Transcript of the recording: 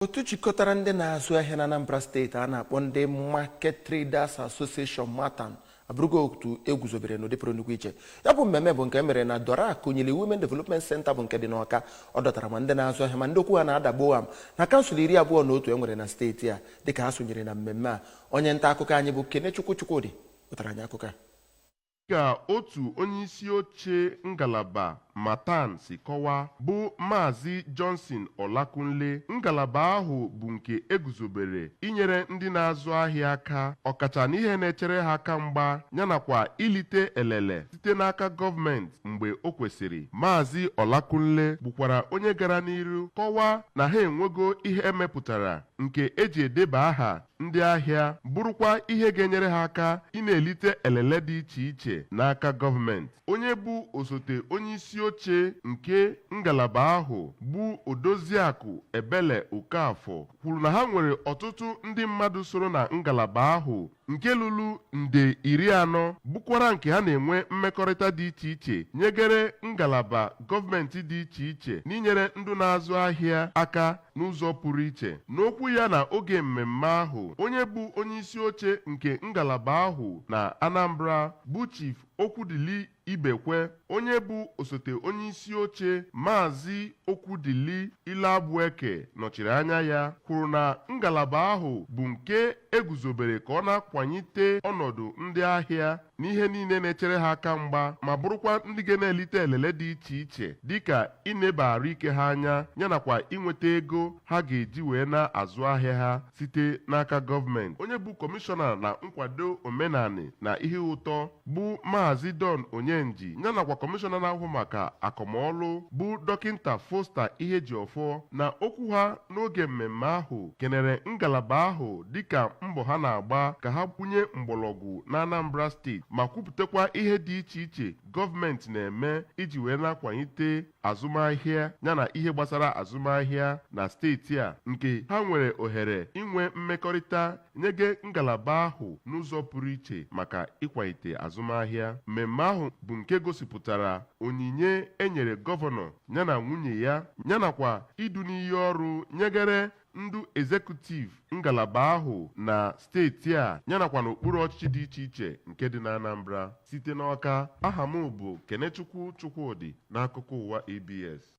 Otu jikọtara ndị na-azụ ahịa na Anambra Steeti a na-akpọ ndị Market Traders Association, MATAN, abụrụgo otu eguzobere n'ụdị pụrụ nnukwu iche. Ya bụ mmemme bụ nke e mere na Dora Akunyili Women Development Center, bụ nke dị n'Ọka. Ọ dọtara ma ndị na-azụ ahịa ma ndị okwu ha na-adagbo am na kansụl 21 e nwere na steeti a. Dịka ha sonyere na mmemme a, onye nta akụkọ anyị bụ Kenechukwu Chukwudị wetara anyị akụkọ a. Ka otu onyeisi oche ngalaba MATAN si kọwaa, bụ Maazị Johnson Olakunle, ngalaba ahụ bụ nke eguzobere inyere ndị na-azụ ahịa aka, ọkacha n'ihe na-echere ha aka mgba, yanakwa ilite elele site n'aka gọọmenti mgbe o kwesịrị. Maazị Olakunle bụkwara onye gara n'iru kọwaa na ha enwego ihe emepụtara nke eji edeba aha ndị ahịa, bụrụkwa ihe ga-enyere ha aka ị na-elite elele dị iche iche n'aka gọọmenti. Onye bụ osote onyeisi oche nke ngalaba ahụ, bụ Odoziakụ Ebele Okafọ, kwuru na ha nwere ọtụtụ ndị mmadụ soro na ngalaba ahụ nke lụrụ nde 40, bụkwara nke ha na-enwe mmekọrịta dị iche iche nyegere ngalaba gọọmenti dị iche iche n'inyere ndị na-azụ ahịa aka n'ụzọ pụrụ iche. N'okwu ya na oge mmemme ahụ, onye bụ onyeisi oche nke ngalaba ahụ na Anambra, bụ Chief Okwudili Ibekwe, onye bụ osote onyeisi oche, Maazị Okwudili Iloagbueke, nọchiri anya ya, kwuru na ngalaba ahụ bụ nke eguzobere ka ọ na-akwanyite ọnọdụ ndị ahịa n'ihe niile na-echere ha aka mgba, ma bụrụkwa ndị ga na-elite elele dị iche iche, dịka ineba arụike ha anya, yanakwa inweta ego ha ga-eji wee na-azụ ahịa ha site n'aka gọọmenti. Onye bụ kọmishọna na nkwado omenani na ihe ụtọ, bụ Maazị Don Onyenji, yanakwa kọmishọna na-ahụ maka akọmọlụ, bụ Dọkịnta Foster Ihejiọfọ, na okwu ha n'oge mmemme ahụ kenere ngalaba ahụ dịka mbọ ha na-agba ka ha kwunye mgbọrọgwụ na Anambra Steeti, ma kwupụtakwa ihe dị iche iche gọọmenti na-eme iji wee na-akwalite azụmahịa yana ihe gbasara azụmahịa na steeti a, nke ha nwere ohere inwe mmekọrịta nyege ngalaba ahụ n'ụzọ pụrụ iche maka ịkwalite azụmahịa. Mmemme ahụ bụ nke gosipụtara onyinye enyere gọvanọ yana nwunye ya, yanakwa idu n'iyi ọrụ nyegere ndu executive ngalaba ahụ na steeti a, yanakwa n'okpuru ọchịchị dị iche iche nke dị na Anambra. Site n'Ọka, aha m bụ Kenechukwu Chukwudị, n'akụkọ ụwa ABS.